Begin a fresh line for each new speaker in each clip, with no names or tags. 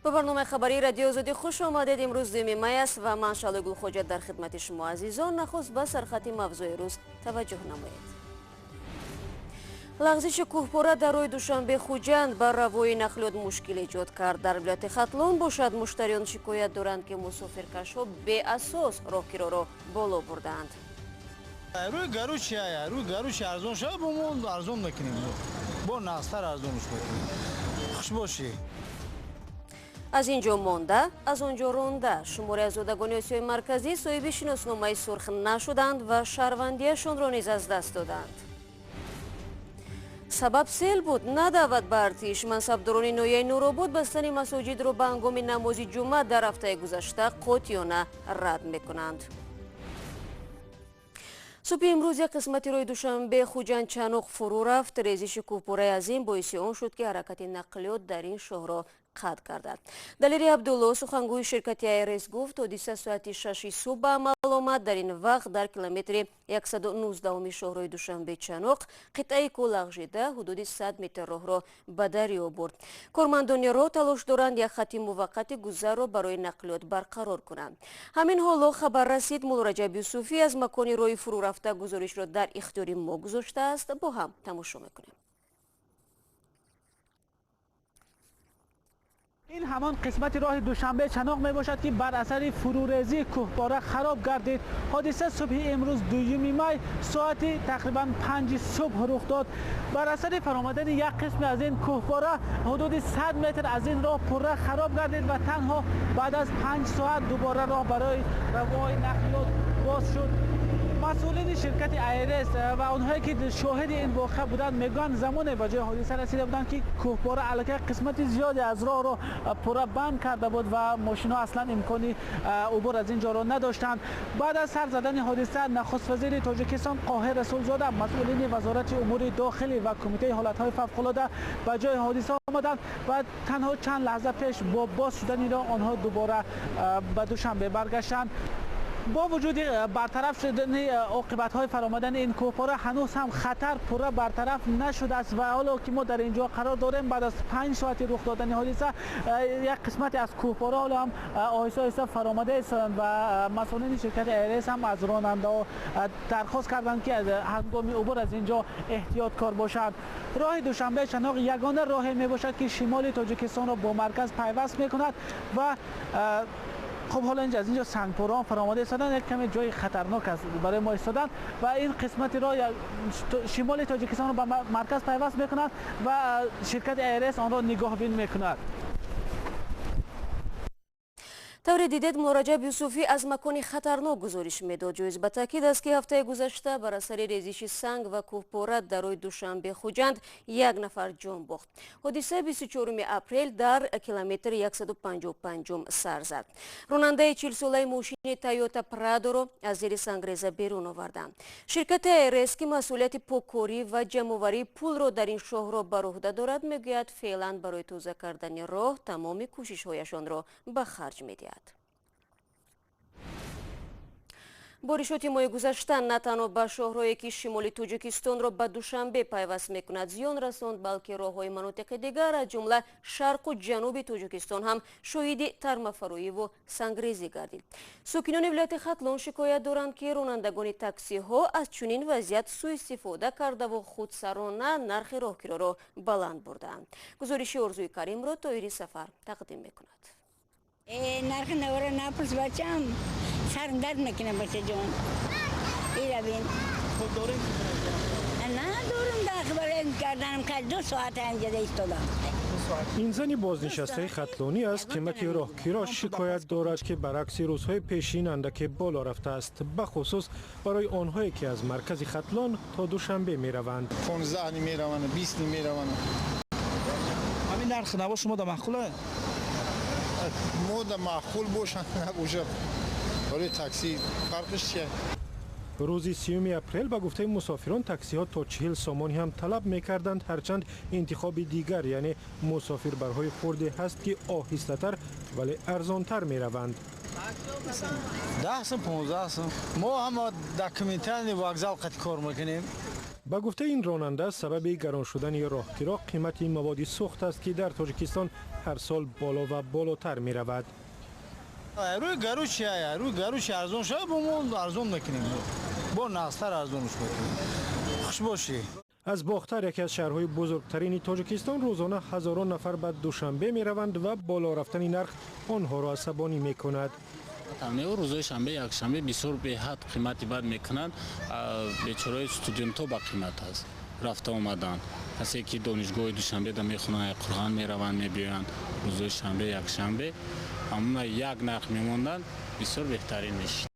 Ба барномаи хабарии Радиои Озодӣ хуш омадед. Имрӯз 2 май аст ва ман Шаҳлои Гулхоҷа дар хидмати шумо азизон. Нахуст ба сархати мавзӯи рӯз таваҷҷӯҳ намоед. Лағзиши кӯҳпора дар роҳи Душанбе Хуҷанд ба равои нақлиёт мушкил эҷод кард. Дар вилояти Хатлон бошад, муштариён шикоят доранд, ки мусофиркашҳо беасос роҳкироро боло бурдаанд.
Рӯи гаручи, рӯи гаручи арзон шавад, бо мо арзон мекунем, бо нағзтар арзонш мекунем. Хуш бошӣ.
Аз ин ҷо монда, аз он ҷо ронда. Шумори аз зодагони Осиёи Марказӣ соҳиби шиносномаи сурх нашуданд ва шаҳрвандиашонро низ аз даст доданд. Сабаб сел буд, на даъват ба артиш. Мансабдорони ноҳияи Нуробод бастани масоҷидро ба ҳангоми намози ҷумъа дар ҳафтаи гузашта қотиёна рад мекунанд. Субҳи имрӯз як қисмати роҳи Душанбе Хуҷанд Чаноқ фурӯ рафт. Резиши кӯҳпораи азим боиси он шуд, ки ҳаракати нақлиёт дар ин шоҳро қатъ кардад. Далери Абдулло, сухангӯи ширкати АРС, гуфт, ҳодиса соати 6 субҳ ба амал омад. Дар ин вақт дар километри 119 шоҳрои Душанбе Чаноқ қитъаи кӯҳ лағжида ҳудуди 100 метр роҳро ба дарё бурд. Кормандони роҳ талош доранд як хати муваққати гузарро барои нақлиёт барқарор кунанд. Ҳамин ҳоло хабар расид, Муллораҷаб Юсуфӣ аз макони роҳи фурӯ рафта гузоришро дар ихтиёри мо гузоштааст. Бо ҳам тамошо мекунем.
Ин ҳамон қисмати роҳи Душанбе Чаноқ мебошад, ки бар асари фурӯрезии кӯҳпора хароб гардид. Ҳодиса субҳи имрӯз 2 май соати тақрибан 5 субҳ рух дод. Бар асари фаромадани як қисми аз ин кӯҳпора ҳудуди 100 метр аз ин роҳ пурра хароб гардид ва танҳо баъд аз 5 соат дубора роҳ барои равои нақлиёт боз шуд. Масъулини ширкати АРС ва онҳое ки шоҳиди ин воқеа буданд, мегӯянд, замоне ба ҷои ҳодиса расида буданд, ки кӯҳпора аллакай қисмати зиёде аз роҳро пурра банд карда буд ва мошинҳо аслан имкони убур аз ин ҷоро надоштанд. Баъд аз сар задани ҳодиса нахуствазири Тоҷикистон Қоҳир Расулзода, масъулини Вазорати умури дохилӣ ва Кумитаи ҳолатҳои фавқулода ба ҷои ҳодиса омаданд ва танҳо чанд лаҳза пеш бо боз шудани роҳ онҳо дубора ба Душанбе баргаштанд. Бо вуҷуди бартараф шудани оқибатҳои фаромадани ин кӯҳпора, ҳанӯз ҳам хатар пурра бартараф нашудааст ва ҳоло ки мо дар ин ҷо қарор дорем, баъд аз 5 соати рух додани ҳодиса, як қисмате аз кӯҳпора ҳоло ҳам оҳиста оҳиста фаромада истоданд ва масъулини ширкати АРС ҳам аз ронандаҳо дархост карданд, ки ҳангоми убур аз ин ҷо эҳтиёткор бошанд. Роҳи Душанбе Чаноқ ягона роҳе мебошад, ки шимоли Тоҷикистонро бо марказ пайваст мекунад. Ва хуб, ҳоло инҷа аз инҷо сангпораҳо фаромада истоданд, як каме ҷои хатарнок аст барои мо истодан ва ин қисмати роҳ шимоли Тоҷикистонро ба марказ пайваст мекунад ва ширкати АРС онро нигоҳбин мекунад.
Тавре дидед, Муллораҷаб Юсуфӣ аз макони хатарнок гузориш медод. Ҷоиз ба таъкид аст, ки ҳафтаи гузашта бар асари резиши санг ва кӯҳпора дар роҳи Душанбе Хуҷанд як нафар ҷон бохт. Ҳодиса 24 апрел дар километри 155 сар зад. Ронандаи 40-солаи мошини Тойота Прадоро аз зери сангреза берун оварданд. Ширкати АРС, ки масъулияти поккорӣ ва ҷамъоварии пулро дар ин шоҳроҳ бар уҳда дорад, мегӯяд, феълан барои тоза кардани роҳ тамоми кӯшишҳояшонро ба харҷ медиҳад. Боришоти моҳи гузашта на танҳо ба шоҳроҳе, ки шимоли Тоҷикистонро ба Душанбе пайваст мекунад, зиён расонд, балки роҳҳои манотиқи дигар, аз ҷумла шарқу ҷануби Тоҷикистон ҳам шоҳиди тармафароиву сангрезӣ гардид. Сокинони вилояти Хатлон шикоят доранд, ки ронандагони таксиҳо аз чунин вазъият сӯистифода кардаву худсарона нархи роҳкироро баланд бурдаанд. Гузориши Орзуи Каримро Тоҳири Сафар тақдим мекунад.
Нархи навора напурс, бачам, сарм дард мекунад, бачаҷон. Ира бин. Надорам барои гарданам каж, 2 соат инҷа истодам.
Ин зани бознишастаи хатлонӣ аз қимати роҳкиро шикоят дорад, ки баръакси рӯзҳои пешин андаке боло рафтааст, бахусус барои онҳое ки аз маркази Хатлон то Душанбе мераванд.
15 мераванд, 20 мераванд.
Ҳамин нархи наво шумо да маъқула?
Мо да маъқул бошад, набошад, барои такси фарқиш чия?
Рӯзи 30 апрел, ба гуфтаи мусофирон, таксиҳо то 40 сомонӣ ҳам талаб мекарданд. Ҳарчанд интихоби дигар, яъне мусофирбарҳои хурде ҳаст, ки оҳистатар, вале арзонтар мераванд.
10 сум, 15 сум. Мо ҳама документальный вокзал қати кор мекунем.
Ба гуфтаи ин ронанда, сабаби гарон шудани роҳкиро қимати маводи сӯхт аст, ки дар Тоҷикистон ҳар сол боло ва болотар меравад.
Рӯи горючее, рӯи горючее арзон шава, бо мо арзон мекунем, бо нағзтар арзонш мекунем. Хуш бошӣ.
Аз Бохтар, яке аз шаҳрҳои бузургтарини Тоҷикистон, рӯзона ҳазорон нафар ба Душанбе мераванд ва боло рафтани нарх онҳоро асабонӣ мекунад.
Рӯзои шанбе, якшанбе бисёр беҳад қимати бад мекунанд. Бечораи студентҳо ба қимат аст рафта омадан. Касе ки донишгоҳи Душанбеда мехонанд, Қурған мераванд, мебиёянд, рӯзои шанбе, якшанбе ҳамуна як нарх мемонданд, бисёр беҳтарин мешид.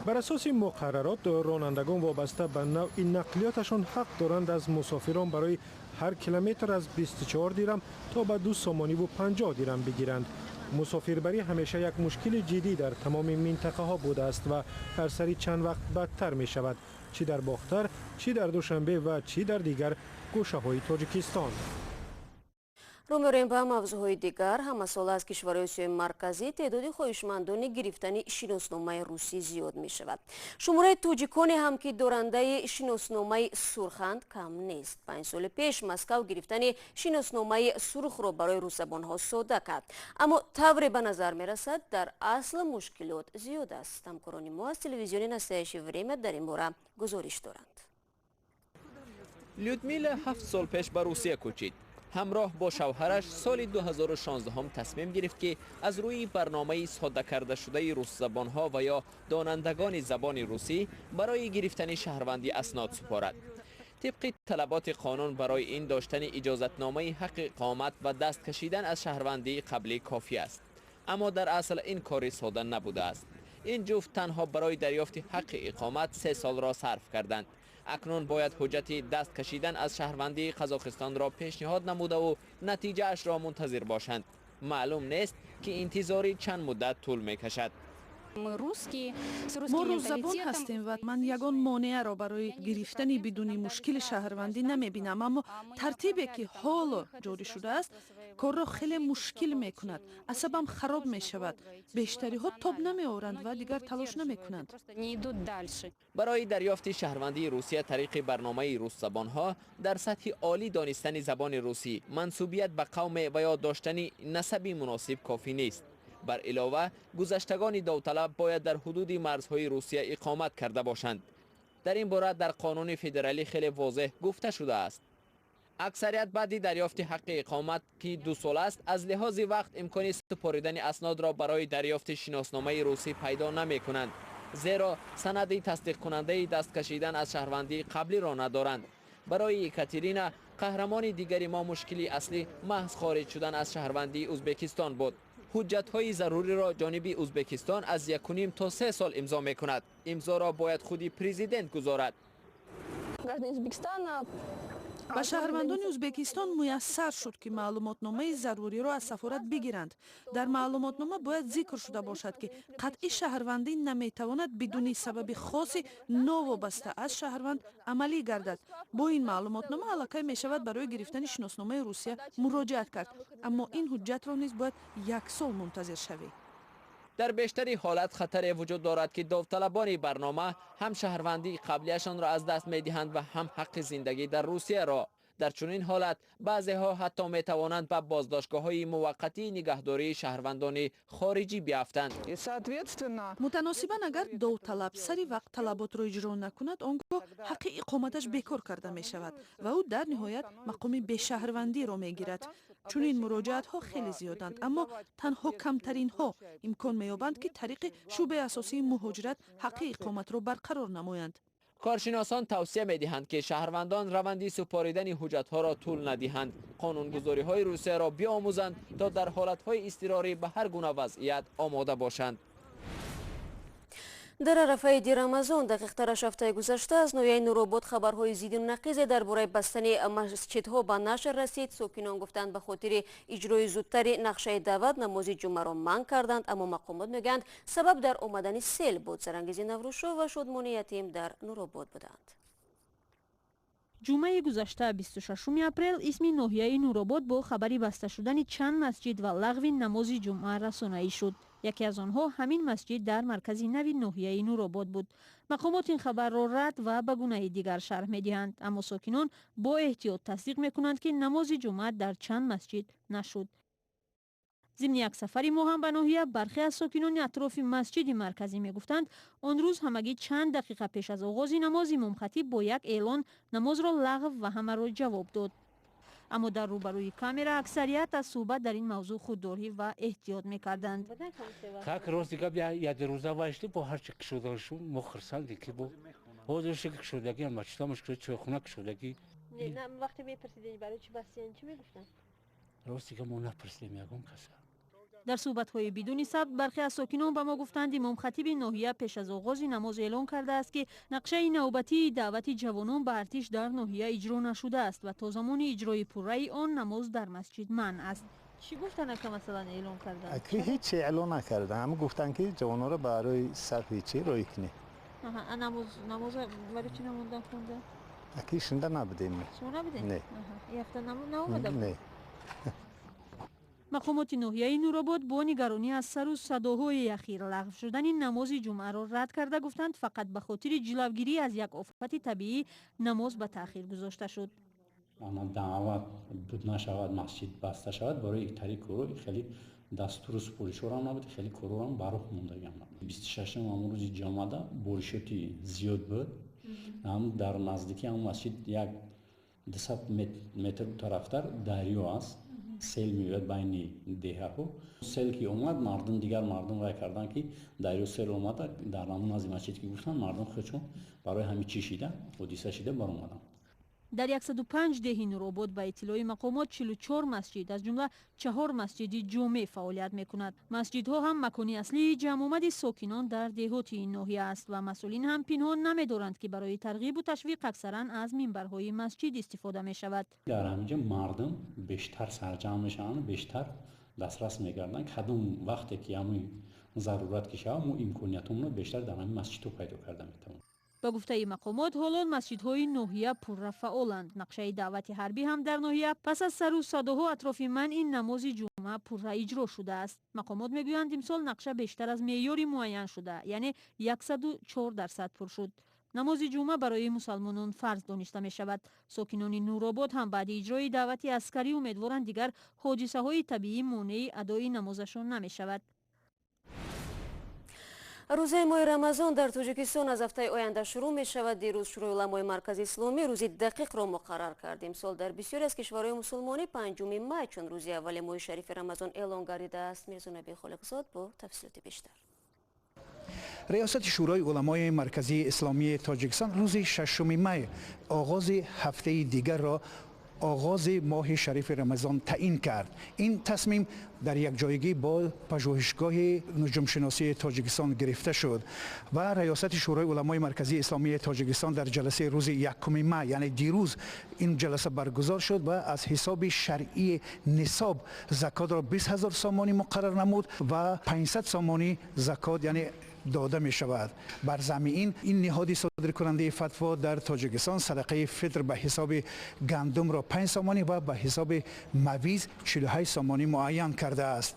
Бар асоси муқаррарот, ронандагон вобаста ба навъи нақлиёташон ҳақ доранд аз мусофирон барои ҳар километр аз 24 дирам то ба 2 сомониву 50 дирам бигиранд. Мусофирбарӣ ҳамеша як мушкили ҷиддӣ дар тамоми минтақаҳо будааст ва ҳар сари чанд вақт бадтар мешавад, чӣ дар Бохтар, чӣ дар Душанбе ва чӣ дар дигар гӯшаҳои Тоҷикистон.
Рӯ меорем ба мавзӯъҳои дигар. Ҳамасола аз кишварҳои Осиёи Марказӣ теъдоди хоҳишмандони гирифтани шиносномаи русӣ зиёд мешавад. Шумораи тоҷиконе ҳам, ки дорандаи шиносномаи сурханд, кам нест. 5 соли пеш Москав гирифтани шиносномаи сурхро барои русзабонҳо сода кард, аммо тавре ба назар мерасад, дар асл мушкилот зиёд аст. Ҳамкорони мо аз телевизиони «Настоящее время» дар ин бора гузориш доранд.
Людмила 7 сол пеш ба Русия кӯчид. Ҳамроҳ бо шавҳараш соли 2016 тасмим гирифт, ки аз рӯи барномаи содда кардашудаи русзабонҳо ва ё донандагони забони русӣ барои гирифтани шаҳрвандӣ аснод супорад. Тибқи талаботи қонун, барои ин доштани иҷозатномаи ҳаққи иқомат ва даст кашидан аз шаҳрвандии қаблӣ кофӣ аст. Аммо дар асл ин кори сода набудааст. Ин ҷуфт танҳо барои дарёфти ҳаққи иқомат 3 солро сарф карданд. Акнун бояд ҳуҷҷати даст кашидан аз шаҳрвандии Қазоқистонро пешниҳод намудаву натиҷаашро мунтазир бошанд. Маълум нест, ки интизорӣ чанд муддат тӯл мекашад.
Мо русзабон ҳастем ва ман ягон монеаро барои гирифтани бидуни мушкили шаҳрвандӣ намебинам, аммо тартибе, ки ҳоло ҷорӣ шудааст, корро хеле мушкил мекунад. Асабам хароб мешавад. Бештариҳо тоб намеоранд ва дигар талош намекунанд.
Барои дарёфти шаҳрвандии Русия тариқи барномаи русзабонҳо дар сатҳи олӣ донистани забони русӣ, мансубият ба қавме ва ё доштани насаби муносиб кофӣ нест. Бар илова, гузаштагони довталаб бояд дар ҳудуди марзҳои Русия иқомат карда бошанд. Дар ин бора дар қонуни федералӣ хеле возеҳ гуфта шудааст. Аксарият баъди дарёфти ҳаққи иқомат, ки 2 сол аст, аз лиҳози вақт имкони супоридани аснодро барои дарёфти шиносномаи русӣ пайдо намекунанд, зеро санади тасдиқкунандаи даст кашидан аз шаҳрвандии қаблиро надоранд. Барои Екатерина, қаҳрамони дигари мо, мушкили аслӣ маҳз хориҷ шудан аз шаҳрвандии Ӯзбекистон буд. Ҳуҷҷатҳои заруриро ҷониби Ӯзбекистон аз 1,5 то 3 сол имзо мекунад. Имзоро бояд худи президент гузорад.
Ба шаҳрвандони Ӯзбекистон муяссар шуд, ки маълумотномаи заруриро аз сафорат бигиранд. Дар маълумотнома бояд зикр шуда бошад, ки қатъи шаҳрвандӣ наметавонад бидуни сабаби хоси новобаста аз шаҳрванд амалӣ гардад. Бо ин маълумотнома аллакай мешавад барои гирифтани шиносномаи Русия муроҷиат кард, аммо ин ҳуҷҷатро низ бояд як сол мунтазир шавӣ.
Дар бештари ҳолат хатаре вуҷуд дорад, ки довталабони барнома ҳам шаҳрвандии қаблияшонро аз даст медиҳанд ва ҳам ҳаққи зиндагӣ дар Русияро. Дар чунин ҳолат баъзеҳо ҳатто метавонанд ба боздоштгоҳҳои муваққатии нигаҳдории шаҳрвандони хориҷӣ биафтанд.
Мутаносибан, агар довталаб сари вақт талаботро иҷро накунад, он гоҳ ҳаққи иқоматаш бекор карда мешавад ва ӯ дар ниҳоят мақоми бешаҳрвандиро мегирад. Чунин муроҷиатҳо хеле зиёданд, аммо танҳо камтаринҳо имкон меёбанд, ки тариқи шӯъбаи асосии муҳоҷират ҳаққи иқоматро барқарор намоянд.
Коршиносон тавсия медиҳанд, ки шаҳрвандон раванди супоридани ҳуҷҷатҳоро тӯл надиҳанд, қонунгузориҳои Русияро биомӯзанд, то дар ҳолатҳои изтирорӣ ба ҳар гуна вазъият омода бошанд.
Дар арафаи иди Рамазон, дақиқтараш ҳафтаи гузашта, аз ноҳияи Нуробод хабарҳои зидду нақизе дар бораи бастани масҷидҳо ба нашр расид. Сокинон гуфтанд, ба хотири иҷрои зудтари нақшаи даъват намози ҷумъаро манъ карданд, аммо мақомот мегӯянд, сабаб дар омадани сел буд. Сарангези Наврӯзшо ва Шодмони Ятим дар Нуробод буданд.
Ҷумъаи гузашта, 26 апрел, исми ноҳияи Нуробод бо хабари баста шудани чанд масҷид ва лағви намози ҷумъа расонаӣ шуд. Яке аз онҳо ҳамин масҷид дар маркази нави ноҳияи Нуробод буд. Мақомот ин хабарро рад ва ба гунаи дигар шарҳ медиҳанд, аммо сокинон бо эҳтиёт тасдиқ мекунанд, ки намози ҷумъа дар чанд масҷид нашуд. Зимни як сафари мо ҳам ба ноҳия, бархе аз сокинони атрофи масҷиди марказӣ мегуфтанд, он рӯз ҳамагӣ чанд дақиқа пеш аз оғози намоз имомхатиб бо як эълон намозро лағв ва ҳамаро ҷавоб дод. Аммо дар рӯбарӯи камера аксарият аз суҳбат дар ин мавзӯъ худдорӣ ва эҳтиёт мекарданд.
Так, рости гап, як рӯза вайшти бо ҳарчи кушодашу мо хурсанде, ки бо ҳозир ши кушодагӣ, масҷидамаш чойхона кушодагӣ.
Вақте мепурсидем, барои чӣ бастиян, чӣ мегуфтанд?
Рости гап, мо напурсидем ягон каса.
Дар суҳбатҳои бидуни сабт бархе аз сокинон ба мо гуфтанд, имомхатиби ноҳия пеш аз оғози намоз эълон кардааст, ки нақшаи навбатии даъвати ҷавонон ба артиш дар ноҳия иҷро нашудааст ва то замони иҷрои пурраи он намоз дар масҷид манъ аст. Чӣ гуфтанд, ака, масалан, эълон карданд?
Ҳеҷ эълон накарданд, ҳама гуфтанд, ки ҷавононро барои сафи чӣ рӯй кунед.
Намоз барои чӣ намондан хонда?
Аки, шунда набудем.
Шумо набудем?
Не.
Ҳафта наомада?
Не.
Мақомоти ноҳияи Нуробод бо нигаронӣ аз сару садоҳои ахир лағв шудани намози ҷумъаро рад карда, гуфтанд, фақат ба хотири ҷилавгирӣ аз як офати табиӣ намоз ба таъхир гузошта шуд.
Даъват буд нашавад, масҷид баста шавад, барои тари корро хеле дастуру супоришҳоро набуд, хеле корҳоам ба роҳ мондагиам набуд. 26-ум, ҳамон рӯзи ҷомада, боришоти зиёд буд. Ҳам дар наздики ҳамон масҷид, як 200 метр тарафтар дарё аст, сел меояд байни деҳаҳо. Сел ки омад, мардум, дигар мардум вай карданд, ки дарё сел омада дар ҳамон назди масҷид, ки гуфтанд, мардум худшон барои ҳамин чӣ шида, ҳодиса шида баромаданд.
Дар 105 деҳи Нуробод, ба иттилои мақомот, 44 масҷид, аз ҷумла чаҳор масҷиди ҷомеъ фаъолият мекунад. Масҷидҳо ҳам макони аслии ҷамъомади сокинон дар деҳоти ин ноҳия аст ва масъулин ҳам пинҳон намедоранд, ки барои тарғибу ташвиқ аксаран аз минбарҳои масҷид истифода мешавад.
Дар ҳаминҷа мардум бештар сарҷамъ мешаванд, бештар дастрас мегарданд. Кадом вақте ки ҳамин зарурат ки шавад, мо имкониятҳоро бештар дар ҳамин масҷидҳо пайдо карда метавонем.
Ба гуфтаи мақомот, ҳоло масҷидҳои ноҳия пурра фаъоланд. Нақшаи даъвати ҳарбӣ ҳам дар ноҳия пас аз сару садоҳо атрофи манъи намози ҷумъа пурра иҷро шудааст. Мақомот мегӯянд, имсол нақша бештар аз меъёри муайяншуда, яъне 104% пур шуд. Намози ҷумъа барои мусалмонон фарз дониста мешавад. Сокинони Нуробод ҳам баъди иҷрои даъвати аскарӣ умедворанд, дигар ҳодисаҳои табиӣ монеи адои намозашон намешавад.
Рӯзаи моҳи Рамазон дар Тоҷикистон аз ҳафтаи оянда шурӯъ мешавад. Дирӯз Шӯрои уламои Маркази Исломӣ рӯзи дақиқро муқаррар кард. Имсол дар бисёре аз кишварҳои мусулмонӣ 5 май чун рӯзи аввали моҳи шарифи Рамазон эълон гардидааст. Мирзонаби Холиқзод бо тафсилоти бештар.
Риёсати Шӯрои уламои Марказии Исломии Тоҷикистон рӯзи 6 май оғози ҳафтаи дигарро оғози моҳи шарифи Рамазон таъин кард. Ин тасмим дар якҷоягӣ бо Пажӯҳишгоҳи нуҷумшиносии Тоҷикистон гирифта шуд ва Раёсати Шӯрои уламои Марказии Исломии Тоҷикистон дар ҷаласаи рӯзи 1 май, яъне дирӯз, ин ҷаласа баргузор шуд ва аз ҳисоби шаръии нисоб закотро 20 ҳазор сомонӣ муқаррар намуд ва 500 сомонӣ закот, яъне, дода мешавад. Бар замми ин ниҳоди содиркунандаи фатво дар Тоҷикистон садақаи фитр ба ҳисоби гандумро 5 сомонӣ ва ба ҳисоби мавиз 48 сомонӣ муайян кардааст.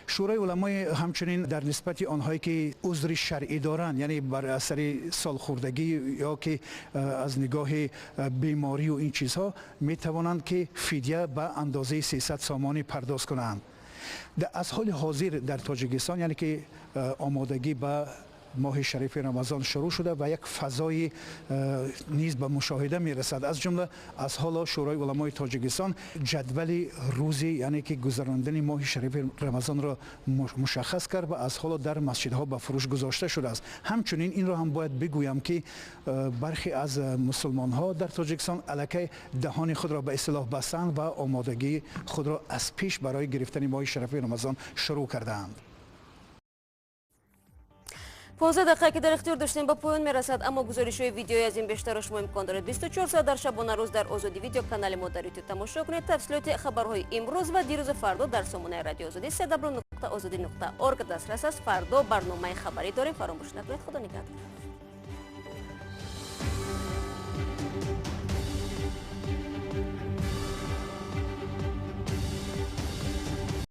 Шӯрои уламои ҳамчунин дар нисбати онҳое ки узри шаръӣ доранд, яъне бар асари солхӯрдагӣ ё ки аз нигоҳи беморию ин чизҳо, метавонанд ки фидя ба андозаи 300 сомонӣ пардоз кунанд. Аз ҳоли ҳозир дар Тоҷикистон, яъне ки, омодагӣ ба моҳи шарифи Рамазон шурӯъ шуда ва як фазои низ ба мушоҳида мерасад. Аз ҷумла аз ҳоло Шӯрои уламои Тоҷикистон ҷадвали рӯзи, яъне ки, гузарондани моҳи шарифи Рамазонро мушаххас кард ва аз ҳоло дар масҷидҳо ба фурӯш гузошта шудааст. Ҳамчунин инро ҳам бояд бигӯям, ки бархе аз мусулмонҳо дар Тоҷикистон аллакай даҳони худро ба истилоҳ бастанд ва омодагии худро аз пеш барои гирифтани моҳи шарифи Рамазон шурӯъ кардаанд.
15 дақиқа, ки дар ихтиёр доштем, ба поён мерасад, аммо гузоришҳои видеои аз ин бештарро шумо имкон доред 24 соат дар шабона рӯз дар Озодӣ Видео, канали мо дар Ютуб, тамошо кунед. Тафсилоти хабарҳои имрӯз ва дирӯзу фардо дар сомонаи Радио Озодӣ www.ozodi.org дастрас аст. Фардо барномаи хабарӣ дорем, фаромӯш накунед. Худо нигаҳдор.